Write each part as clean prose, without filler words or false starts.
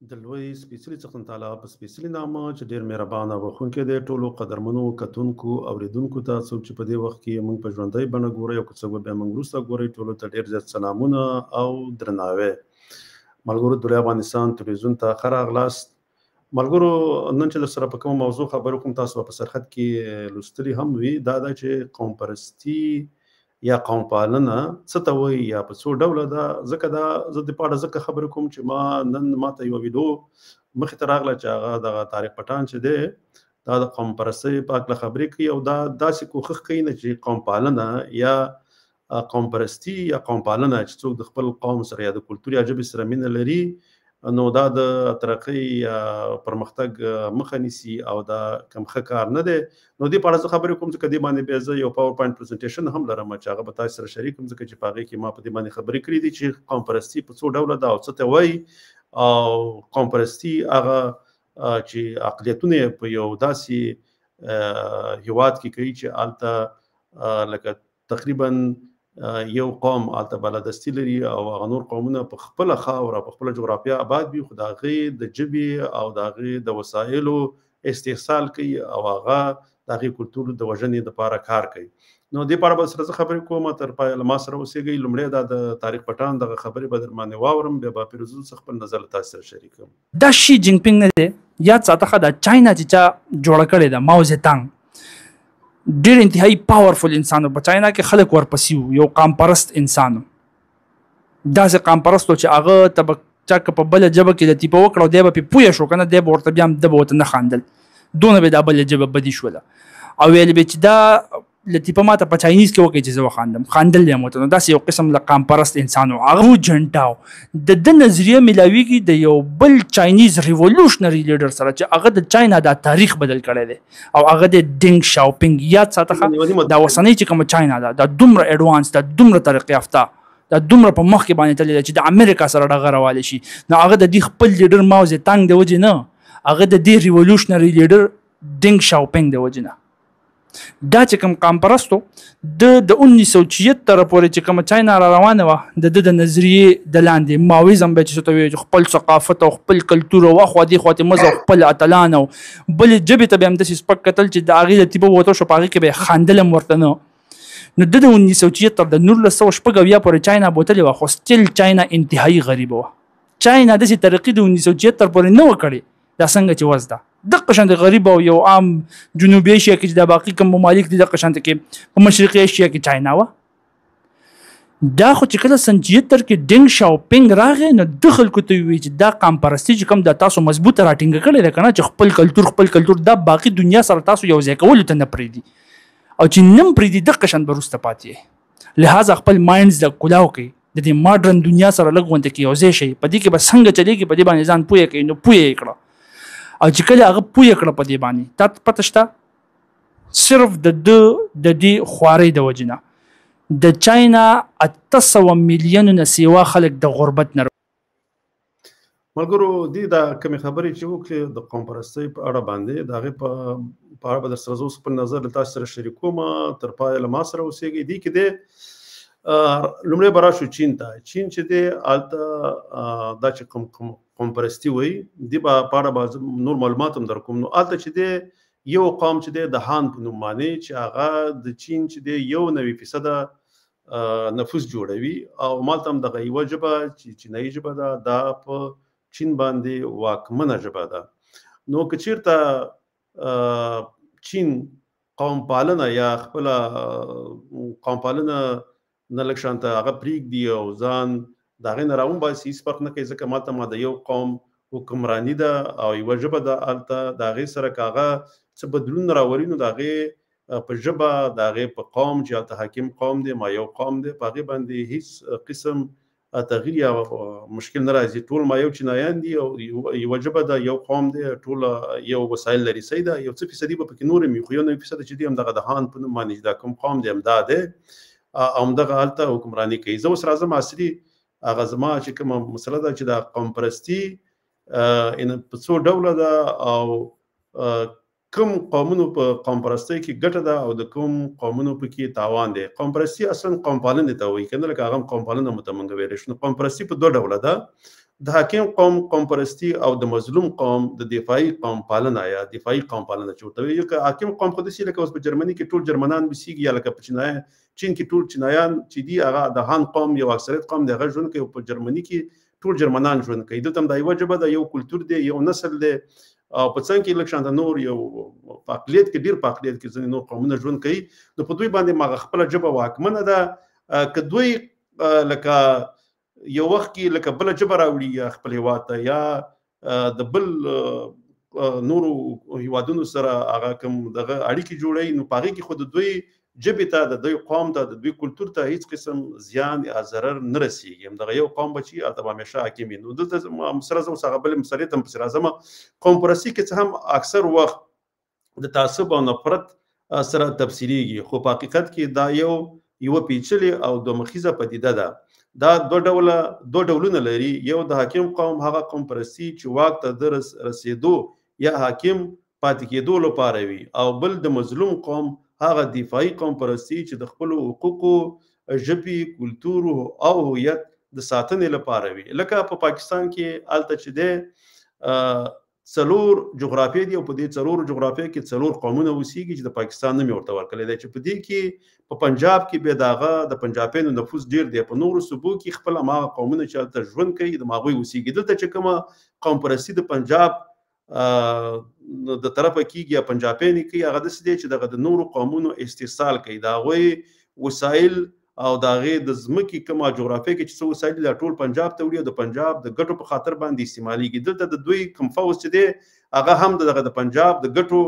د لوی سپېڅلي څښتن تعالی په سپېڅلي نامه چې ډېر مهربان او بخښونکی دی، ټولو قدرمنو کتونکو، اورېدونکو ته، څوک چې په دې وخت کې موږ په ژوندۍ بڼه ګورئ او که څوک به بیا موږ وروسته ګورئ، ټولو ته ډېر زیات سلامونه او درناوی. ملګرو، د لوی افغانستان تلویزیون ته ښه راغلاست. ملګرو، نن چې در سره په کومه موضوع خبرې کوم، تاسو به په سرخط کې لوستلي هم وي، دا ده چې قوم پرستي یا قوم پالنه څه ته وایي یا په څو ډوله ده. ځکه دا زه د په اړه ځکه خبرې کوم چې ما نن ماته یوه ویډیو مخې ته راغله چې هغه دغه طارق پټان چې دی دا د قوم پرستۍ په هکله خبرې کوي او دا داسې کوښښ کوي نه چې قوم پالنه یا قوم پرستي یا قوم پالنه چې څوک د خپل قوم سره یا د کلتور یا ژبې سره مینه لري نو دا د ترقۍ یا پرمختګ مخه نیسي او دا کم ښه کار نه دی. نو دې په اړه زه خبرې کوم ځکه دې باندې بیا زه یو پاور پوینټ پریزنټیشن هم لرم چې هغه به تاسو سره شریک کړم، ځکه چې په هغې کې ما په دې باندې خبرې کړې دي چې قوم پرستي په څو ډوله ده او څه ته وایي، او قوم پرستي هغه چې اقلیتونه په یو داسې هیواد کې کوي چې هلته لکه تقریبا یو قوم هلته بالادستي لري او هغه نور قومونه په خپله خاوره په خپله جغرافیا آباد وي، خو د هغې د ژبې او د هغې د وسایلو استحصال کوي او هغه د هغې کلتور د وژنې دپاره کار کوي. نو دې په اړه به سره زه خبرې کوم، تر پایه له ما سره اوسېږئ. لومړی دا د طارق پټان دغه خبرې به در باندې واورم، بیا به پیروزو څخه خپل نظر له تاسو سره شریک کړم. دا شي جینګ پینګ نه دی یاد ساته، ښه دا چاینا چې چا جوړه کړې ده، ماو زیتانګ ډېر انتهایی پاورفul انسان و، په چاینا کې خلک ورپسې وو، یو قام پرست انسان و، داسې قام پرست و چې هغه ته به چا که په بله ژبه کې لطیفه وکړه او دی به پرې پوه شو که نه، دی به ورته بیا هم ده به ورته نه خاندل، دونه به دا بله ژبه بدي شوله او ویل به چې دا لطیفه ما ته په چاینیز کې وکړي چې زه وخاندم، خاندل یې هم ورته. نو داسې یو قسم له قام پرست انسان و. هغه جنټاو د ده نظریه میلاویږي د یو بل چاینیز ریولوشنري لیډر سره چې هغه د چاینا دا تاریخ بدل کړی دی او هغه د ډینګ شاوپینګ. یاد ساته ښه، دا اوسنۍ چې کومه چاینا ده دا دومره اډوانس ده، دومره ترقي یافته، دا دومره په مخ کې باندې تللې ده چې د امریکا سره ډغره والی شي. نو هغه د دې خپل لیډر ماو زیتانګ د وجې نه، هغه د دې ریولوشنري لیډر ډینګ شاوپینګ د وجې نه. دا چې کوم قام پرستو د 1976 پورې چې کومه چاینا را روانه وه د ده د نظریې د لاندې ماویزم به چې څه ته وایي، خپل ثقافت او خپل کلتور او اخوا دې خوا ته مزه او خپل اتلان او بلې ژبې ته به هم داسې سپک کتل چې د هغې لطیفه ووتل شو په هغې کې به یې خندل هم ورته نه. نو د 1976 د 1976 پورې چاینا بوتلې وه، خو سټیل چاینا انتهایی غریبه وه. چاینا داسې ترقي د 1976 پورې نه وه کړې دا څنګه چې وضع ده، دقه شان د غریب او یو عام جنوبي ایشیا کې چې دا باقي کوم ممالک دي دقه شان کې په مشرقي ایشیا کې چاینا وه. دا خو چې کله سن 76 کې ډینګ شاوپینګ راغی نو د خلکو ته وویل چې دا قام پرستي چې کوم دا تاسو مضبوطه راټینګه کړې ده که نه، چې خپل کلتور خپل کلتور دا باقي دنیا سره تاسو یو ځای کولو ته نه پرېږدي او چې نم پرېږدي دقه شان به وروسته پاتې یې. لهذا خپل ماینډز د کلاو کوي د دې ماډرن دنیا سره لږ غونډه کې یو ځای شي، په دې کې به څنګه چلېږي په دې باندې ځان پوهه کوي. نو پوهه یې کړه او چې کله هغه پوهه کړه په دې باندې تا ته پته شته صرف د ده د دې خوارۍ د وجې نه د چاینا 800 میلیونو نه سیوا خلک د غربت نه. ملګرو، دې دا کومې خبرې چې وکړې د قوم پرستۍ په اړه باندې د هغې په اړه به در سره زه اوس خپل نظر له تاسو سره شریکوم، تر پایه له ما سره اوسېږئ. دې کې دی لومړی به راشو چین ته. چین چې دی هلته دا چې کوم قوم پرستي وایي دې به په اړه به نور معلومات هم در کوم. نو هلته چې دی یو قوم چې دی د هان په نوم باندې چې هغه د چین چې دی 91% نفوس جوړوي او مالته هم دغه یوه ژبه چې چینایي ژبه ده دا په چین باندې واکمنه ژبه ده. نو که چیرته چین قوم پالنه یا خپله قوم پالنه نه لږ شانته هغه پرېږدي او ځان د هغې نه راوباسي هېڅ فرق نه کوي، ځکه ماته ما د یو قوم حکمراني ده او یوه ژبه ده هلته، د هغې سره که هغه څه بدلون راولي نو د هغې په ژبه د هغې په قوم چې هلته حاکم قوم دی ما یو قوم دی په هغې باندې هیڅ قسم تغییر یا مشکل نه راځي. ټول ما یو چینایان دي او یوه ژبه ده یو قوم دی ټول یو وسایل لري. صحیح ده، یو څه فیصدي به پکې نور وي خو 91% چې دي همدغه د هان په نوم باندې چې دا کوم قوم دی همدا دی همدغه هلته حکمراني کوي. زه اوس راځم عصري هغه زما چې کومه مسله ده چې دا قوم پرستي په څو ډوله ده او کوم قومونو په قوم پرستۍ کې ګټه ده او د کوم قومونو پکې تاوان دی. قوم پرستي اصلا قوم پالنې ته وایي که نه، لکه هغه هم قوم پالنه مو ته موږ ویلی شو. نو قوم پرستي په دوه ډوله ده. د حاکم قوم قوم پرستی او د مظلوم قوم د دفاعي قوم پالنه یا دفاعي قوم پالنه چې ورته وایي. که حاکم قوم خو داسې لکه اوس په جرمني کې ټول جرمنان اوسېږي، یا لکه په چین کې ټول چینایان چې دي هغه د هان قوم یو اکثریت قوم دی، هغه ژوند کوي. په جرمني کې ټول جرمنان ژوند کوي. دلته هم دا یوه ژبه ده، یو کلتور دی، یو نسل دی، او په څنګ کې لږ شانته نور یو په اقلیت کې، ډېر په اقلیت کې ځینې نور قومونه ژوند کوي. نو په دوی باندې ماغه خپله ژبه واکمنه ده. که دوی لکه یو وخت کې لکه بله ژبه راوړي یا خپل هېواد ته یا د بل نورو هیوادونو سره هغه کوم دغه اړیکې جوړوي، نو په هغې کې خو د دوی ژبې ته، د دوی قوم ته، د دوی کلتور ته هیڅ قسم زیان یا ضرر نه رسیږي. همدغه یو قوم به چې هلته به همیشه حاکم وي. نو دلته سره زه اوس هغه بلې مسلې ته هم پسې راځم. قوم پرستي که څه هم اکثر وخت د تعصب او نفرت سره تفسیریږي، خو په حقیقت کې دا یوه پیچلې او دوه مخیزه پدیده ده. دا دوه ډولونه لري. یو د حاکم قوم هغه قوم پرستی چې واک ته د رسېدو یا حاکم پاتې کېدو لپاره وي، او بل د مظلوم قوم هغه دفاعي قوم پرستی چې د خپلو حقوقو، ژبې، کلتور او هویت د ساتنې لپاره وي. لکه په پاکستان کې هلته چې دی څلور جغرافیې دي، او په دې څلورو جغرافیو کې څلور قومونه اوسېږي چې د پاکستان نوم یې ورته ورکړی دی، چې په دې کې په پنجاب کې بیا د هغه د پنجابیانو نفوس ډېر دی، په نورو صوبو کې خپل هماغه قومونه چې هلته ژوند کوي د هغوی اوسېږي. دلته چې کومه قوم پرستي د پنجاب د طرفه کېږي یا پنجابیان یې کوي، هغه داسې دی چې دغه د نورو قومونو استحصال کوي، د هغوی وسایل او د هغې د ځمکې کومه جغرافیه کې چې څه وسایل دي دا ټول پنجاب ته وړي او د پنجاب د ګټو په خاطر باندې استعمالیږي. دلته د دوی کوم فوځ چې دی هغه هم دغه د پنجاب د ګټو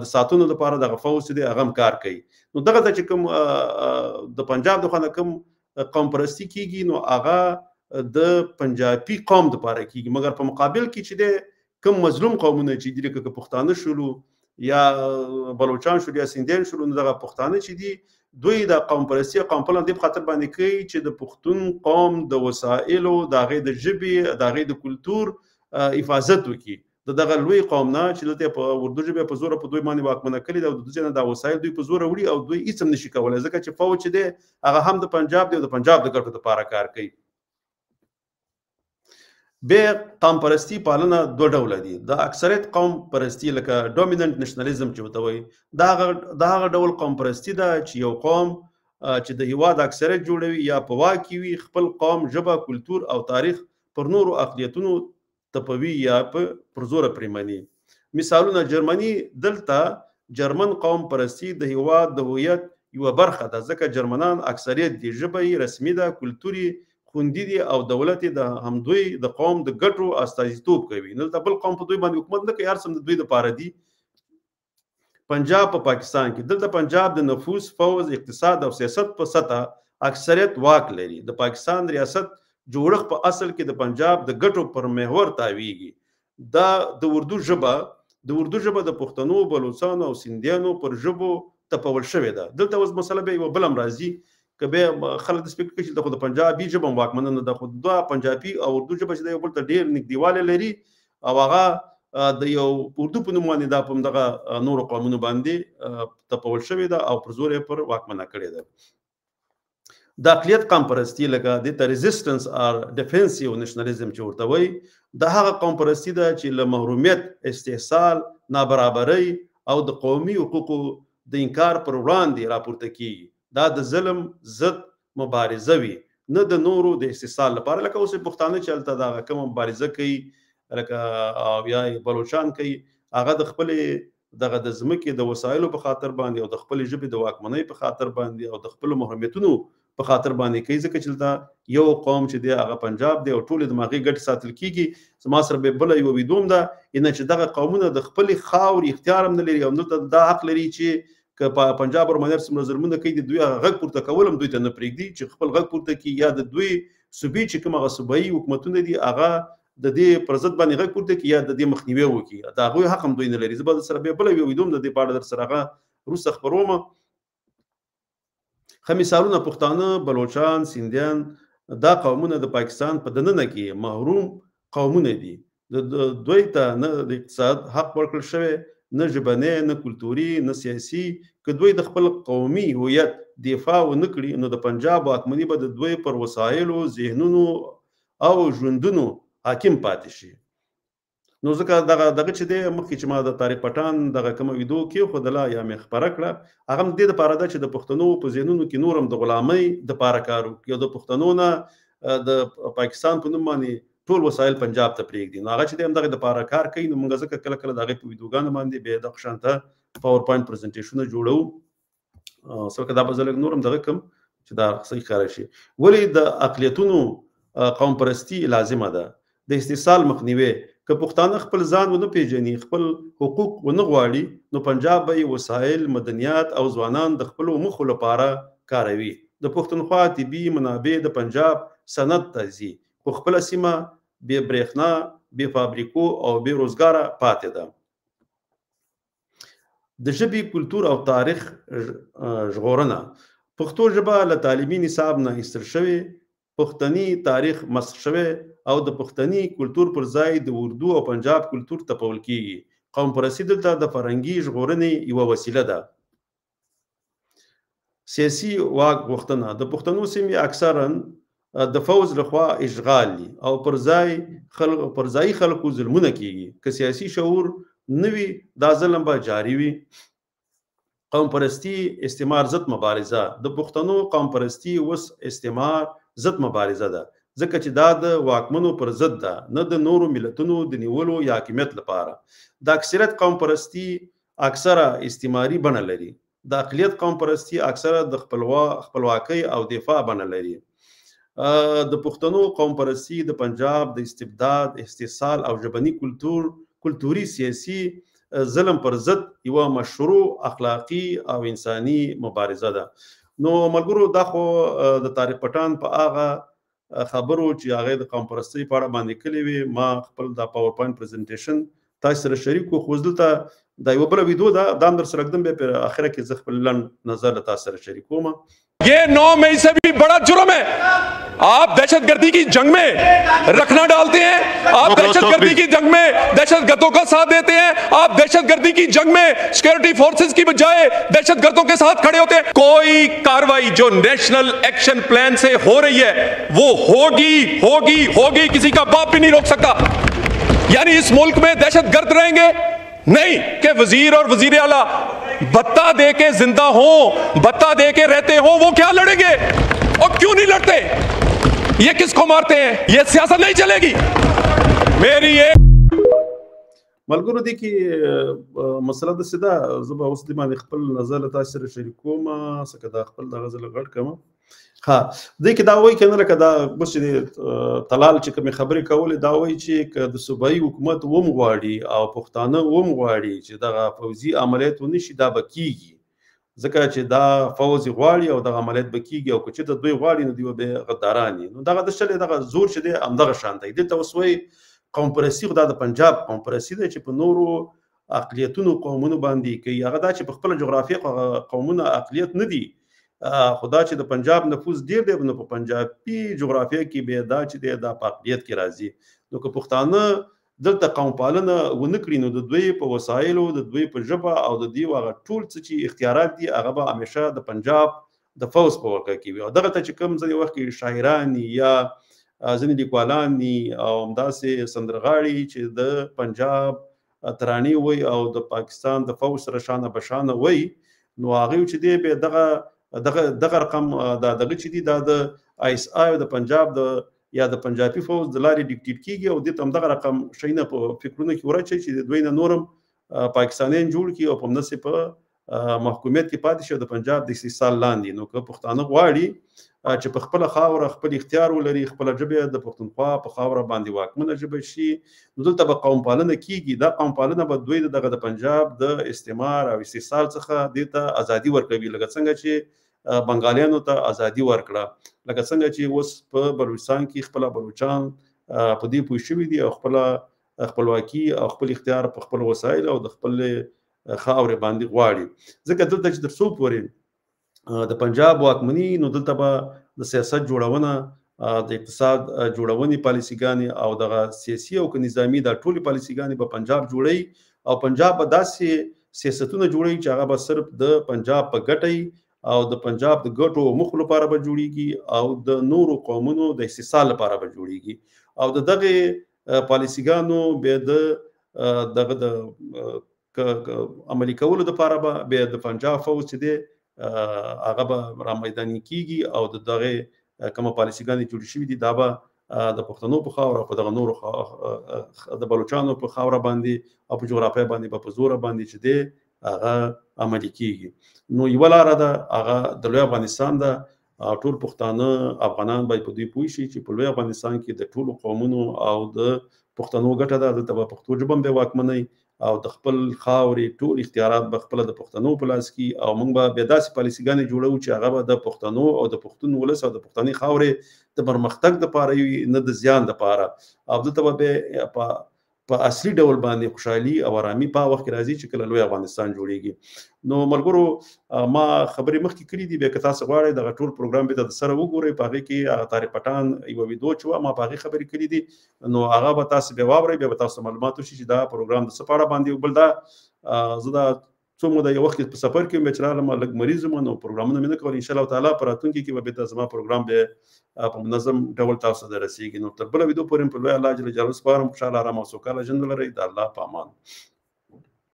د ساتنو لپاره دغه فوځ چې دی هغه هم کار کوي. نو دغه ته چې کوم د پنجاب د خوا نه کوم قوم پرستي کېږي، نو هغه د پنجابي قوم دپاره کېږي. مګر په مقابل کې چې دی کوم مظلوم قومونه چې دي، لکه که پښتانه شولو یا بلوچان شول یا سندیان شولو، نو دغه پښتانه چې دي دوی د قوم پرستی او قوم پالنه دې په خاطر باندې کوي چې د پښتون قوم د وسایلو، د هغې د ژبې، د هغې د کلتور حفاظت وکړي. د دغه لوی قوم نه چې دلته په اردو ژبه په زوره په دوی باندې واکمنه کړې ده، او د دوی نه دا وسایل دوی په زوره وړي او دوی هیڅ هم نشي کولی، ځکه چې فوج چې دی هغه هم د پنجاب دی او د پنجاب د ګټو دپاره کار کوي. بیا قوم پرستی پالنه دوه ډوله دي. د اکثریت قوم پرستی لکه ډومیننټ نشنلیزم چې ورته وایي، دا هغه ډول قوم پرستی ده چې یو قوم چې د هیواد اکثریت جوړوي یا په واک کې وي، خپل قوم، ژبه، کلتور او تاریخ پر نورو اقلیتونو تپوي یا پر زوره پرې مني. مثالونه: جرمني، دلته جرمن قوم پرستی د هیواد د هویت یوه برخه ده، ځکه جرمنان اکثریت دي، ژبه یې رسمي ده، کلتور یې خوندي دي او دولت یې د همدوی د قوم د ګټو استازیتوب کوي. دلته بل قوم په دوی باندې حکومت نه کوي، هر څه د دوی دپاره دي. پنجاب په پاکستان کې، دلته پنجاب د نفوس، فوځ، اقتصاد او سیاست په سطح اکثریت واک لري. د پاکستان ریاست جوړښت په اصل کې د پنجاب د ګټو پر محور تاویږي. دا د اردو ژبه د پښتنو، بلوڅانو او سندیانو پر ژبو تپول شوې ده. دلته اوس مسله بیا یوه بله هم راځي، که بیا خلک داسې فکر کوي چې دلته خو د پنجابي ژبه هم واکمنه نه ده، خو دا پنجابي او اردو ژبه چې ده یو بل ته ډېر نږدېوالی لري، او هغه د یو اردو په نوم باندې دا په همدغه نورو قومونو باندې تپول شوې ده او پر زور یې پر واکمنه کړې ده. د اقلیت قوم پرستی لکه دې ته ریزیسټنس اور ډیفنسیو نشنلیزم چې ورته وایي، دا هغه قوم پرستی ده چې له محرومیت، استحصال، نابرابرۍ او د قومي حقوقو د انکار پر وړاندې راپورته کیږي. دا د ظلم ضد مبارزه وي، نه د نورو د استحصال لپاره. لکه اوس پښتانه چې هلته دغه کومه مبارزه کوي، لکه او یا بلوچان کوي، هغه د خپلې دغه د ځمکې د وسایلو په خاطر باندې او د خپلې ژبې د واکمنۍ په خاطر باندې او د خپلو محرومیتونو په خاطر باندې کوي، ځکه چې دلته یو قوم چې دی هغه پنجاب دی او ټولې د هغې ګټې ساتل کیږي. زما سره به بله یوه ویدو هم ده، اینه چې دغه قومونه د خپلې خاورې اختیار هم نه لري او دلته دا حق لري چې که په پنجاب او منر څومره ظلمونه کوي، د دوی هغه غږ پورته کول هم دوی ته نه پرېږدي چې خپل غږ پورته کړي، یا د دوی صوبې چې کوم هغه صوبایي حکومتونه دي هغه د دې پر ضد باندې غږ پورته کړي یا د دې مخنیوی وکړي. د هغوی حق هم دوی نه لري. زه به در سره بیا بله یوه ویدو هم د دې په اړه در سره هغه وروسته خپروم. ښه مثالونه: پښتانه، بلوچان، سندیان، دا قومونه د پاکستان په دننه کې محروم قومونه دي. دوی ته نه د اقتصاد حق ورکړل شوی، نه ژبنی، نه کلتوري، نه سیاسي. که دوی د خپل قومي هویت دفاع ونه کړي، نو د پنجاب واکمني به د دوی پر وسایلو، ذهنونو او ژوندونو حاکم پاتې شي. نو ځکه دغه دغه چې دی مخکې چې ما د طارق پټان دغه کومه ویډیو کېښودله یا مې خپره کړه، هغه هم دې دپاره ده چې د پښتنو په ذهنونو کې نور هم د غلامۍ دپاره کار وکړي او د پښتنو نه د پاکستان په نوم باندې ټول وسایل پنجاب ته پرېږدي. نو هغه چې دی همدغې دپاره کار کوي. نو موږ ځکه کله کله د هغې په ویډیوګانو باندې بیا دغه شان ته پاور پوینټ پریزنټیشنونه جوړوو. څه دا به زه لږ نور هم دغه کړم چې دا صحیح ښکاره شي. ولې د اقلیتونو قوم پرستی لازمه ده؟ د استحصال مخنیوی، که پښتانه خپل ځان ونه پیژني، خپل حقوق ونه غواړي، نو پنجاب به یې وسایل، مدنیات او ځوانان د خپلو موخو لپاره کاروي. د پښتونخوا طبي منابع د پنجاب صنعت ته ځي، خو خپله سیمه بې برېښنا، بې فابریکو او بې روزګاره پاتې ده. د ژبې، کلتور او تاریخ ژغورنه، پښتو ژبه له تعلیمي نصاب نه ایستل شوې، پښتني تاریخ مسخ شوی او د پښتني کلتور پر ځای د اردو او پنجاب کلتور تپول کیږي. قوم پرستی دلته د فرهنګي ژغورنې یوه وسیله ده. سیاسي واک غوښتنه، د پښتنو سیمې اکثرا د فوځ لخوا اشغال دي او پر ځای خلکو ظلمونه کیږي. که سیاسي شعور نه وي، دا ظلم به جاري وي. قوم پرستی استعمار ضد مبارزه، د پښتنو قوم پرستی اوس استعمار ضد مبارزه ده، ځکه چې دا د واکمنو پر ضد ده، نه د نورو ملتونو د نیولو یا حاکمیت لپاره. د اکثریت قوم پرستی اکثره استعماري بڼه لري، د اقلیت قوم پرستی اکثره د خپلواکۍ او دفاع بڼه لري. د پښتنو قوم پرستی د پنجاب د استبداد، استحصال او ژبني کلتوري سیاسي ظلم پر ضد یوه مشروع اخلاقي او انساني مبارزه ده. نو ملګرو، دا خو د طارق پټان په هغه خبرو چې هغه د قوم پرستۍ په اړه باندې کړې وې، ما خپل دا پاور پوینټ پریزنټیشن تاسو سره شریک کړو. خو دلته دا یوه بله ویډیو ده، دا هم در سره ږدم، بیا په اخره کې زه خپل لنډ نظر له تاسو سره شریکوم. یہ 9 مئی سے بھی بڑا جرم ہے۔ آپ دہشت گردی کی جنگ میں رکھنا ڈالتے ہیں، آپ دہشت گردی کی جنگ میں دہشت گردوں کا ساتھ دیتے ہیں، آپ دہشت گردی کی جنگ میں سیکورٹی فورسز کی بجائے دہشت گردوں کے ساتھ کھڑے ہوتے ہیں۔ کوئی کاروائی جو national action plan سے ہو رہی ہے وہ ہوگی ہوگی ہوگی، کسی کا باپ بھی نہیں روک سکتا۔ یعنی اس ملک میں دہشت گرد رہیں گے نہیں کہ وزیر اور وزیر اعلیٰ بھتہ دے کے زندہ ہوں، بھتہ دے کے رہتے ہوں، وہ کیا لڑیں گے اور کیوں نہیں لڑتے؟ یہ کس کو مارتے ہیں؟ یہ سیاست نہیں چلے گی۔ میری یہ ملګرو دې کې مسله داسې ده، زه به اوس دې باندې خپل نظر له تاسو سره شریکوم، څه دا خپل دغه زه لږ غټ کړم. ها، دې کې دا وایي که نه، لکه دا اوس چې طلال چې کومې خبرې کولې، دا وایي چې که د صوبایي حکومت وم غواړي او پښتانه وم غواړي چې دغه پوځي عملیات ونه شي، دا به کیږي، ځکه چې دا فوځ غواړي او دغه عملیات به کیږي، او که چېرته دوی غواړي نو دوی به غداران دي. نو دغه د شلې دغه زور چې دی همدغه شان دی. دلته اوس وایي قوم پرستی، خو دا د پنجاب قوم پرستی دی چې په نورو اقلیتونو قومونو باندې کوي. هغه دا چې په خپله جغرافیه خو هغه قومونه اقلیت نه دي، خو دا چې د پنجاب نفوذ ډېر دی، نو په پنجابي جغرافیه کې بیا دا چې دی دا په اقلیت کې راځي. نو که پښتانه دلته قوم پالنه ونه کړي، نو د دوی په وسایلو، د دوی په ژبه او د دوی هغه ټول څه چې اختیارات دي، هغه به همیشه د پنجاب د فوځ په ولکه کې وي. او دغه ته چې کوم ځینې وخت کې شاعران یا ځینې لیکوالان دي او همداسې سندرغاړي چې د پنجاب ترانې وایي او د پاکستان د فوځ سره شانه بشانه وایي، نو هغوی چې دی بیا دغه دغه دغه رقم دا دغه چې دي دا د آی اس آی او د پنجاب د یا د پنجابي فوځ د لارې ډیکټیټ کیږي، او دې ته همدغه رقم شیونه په فکرونو کې ورچوي چې د دوی نه نورم پاکستانیان جوړ کړي او په همداسې په محکومیت کې پاتې شي او د پنجاب د استحصال لاندې. نو که پښتانه غواړي چې په خپله خاوره خپل اختیار ولري، خپله ژبه د پښتونخوا په خاوره باندې واکمنه ژبه شي، نو دلته به قوم پالنه کیږي. دا قوم پالنه به دوی دغه د پنجاب د استعمار او استحصال څخه دې ته ازادي ورکوي، لکه څنګه چې بنګالیانو ته ازادي ورکړه، لکه څنګه چې اوس په بلوچستان کې خپله بلوچان په دې پوه شوي دي او خپله خپلواکي او خپل اختیار په خپل وسایل او د خپلې خاورې باندې غواړي. ځکه دلته چې تر څو پورې د پنجاب واکمني، نو دلته به د سیاست جوړونه، د اقتصاد جوړونې پالیسیګانې او دغه سیاسي او که نظامي دا ټولې پالیسیګانې به پنجاب جوړوي، او پنجاب به داسې سیاستونه جوړوي چې هغه به صرف د پنجاب په ګټه او د پنجاب د ګټو او موخو لپاره به جوړیږي او د نورو قومونو د استحصال لپاره به جوړیږي. او د دغې پالیسیګانو به د دغه د عملي کولو لپاره به بیا د پنجاب فوج چې دی هغه به را میداني کیږي او د دغه کومه پالیسیګانې جوړې شوې دي دا به د پښتنو په خاوره، په دغه نورو د بلوچانو په خاوره باندې او په جغرافیه باندې به په زوره باندې چې دی هغه عملي کیږي. نو یوه لاره ده، هغه د لوی افغانستان ده. ټول پښتانه افغانان باید په دې پوه شي چې په لوی افغانستان کې د ټولو قومونو او د پښتنو ګټه ده. دلته به پښتو ژبه هم بیا واکمنۍ او د خپل خاورې ټول اختیارات به خپله د پښتنو په لاس کې، او موږ به بیا داسې پالیسیګانې جوړوو چې هغه به د پښتنو او د پښتون ولس او د پښتني خاورې د پرمختګ دپاره وي، نه د زیان دپاره. او دلته به بیا په اصلي ډول باندې خوشحالي او آرامي په وخت کې راځي چې کله لوی افغانستان جوړیږي. نو ملګرو، ما خبرې مخکې کړې دي، بیا که تاسو غواړئ دغه ټول پروګرام به د سره وګورئ، په هغې کې هغه طارق پټان یوه ویډیو چې وه ما په هغې خبرې کړې دي، نو هغه به تاسو بیا واورئ، بیا به تاسو معلومات وشي چې دا پروګرام د څه په اړه باندې. بل دا زه دا څو موده یو وخت په سفر کې وم، چې راغلم لږ مریض وم، نو پروګرامونه مې نه کول. ان شاء الله تعالی په راتلونکي کې به بېرته زما پروګرام به په منظم ډول تاسو ته رسیږي. نو تر بله ویډیو پورې په لوی الله جل جلاله سپارم. خوشحاله، ارام او سوکاله ژوند ولرئ. د الله په امان.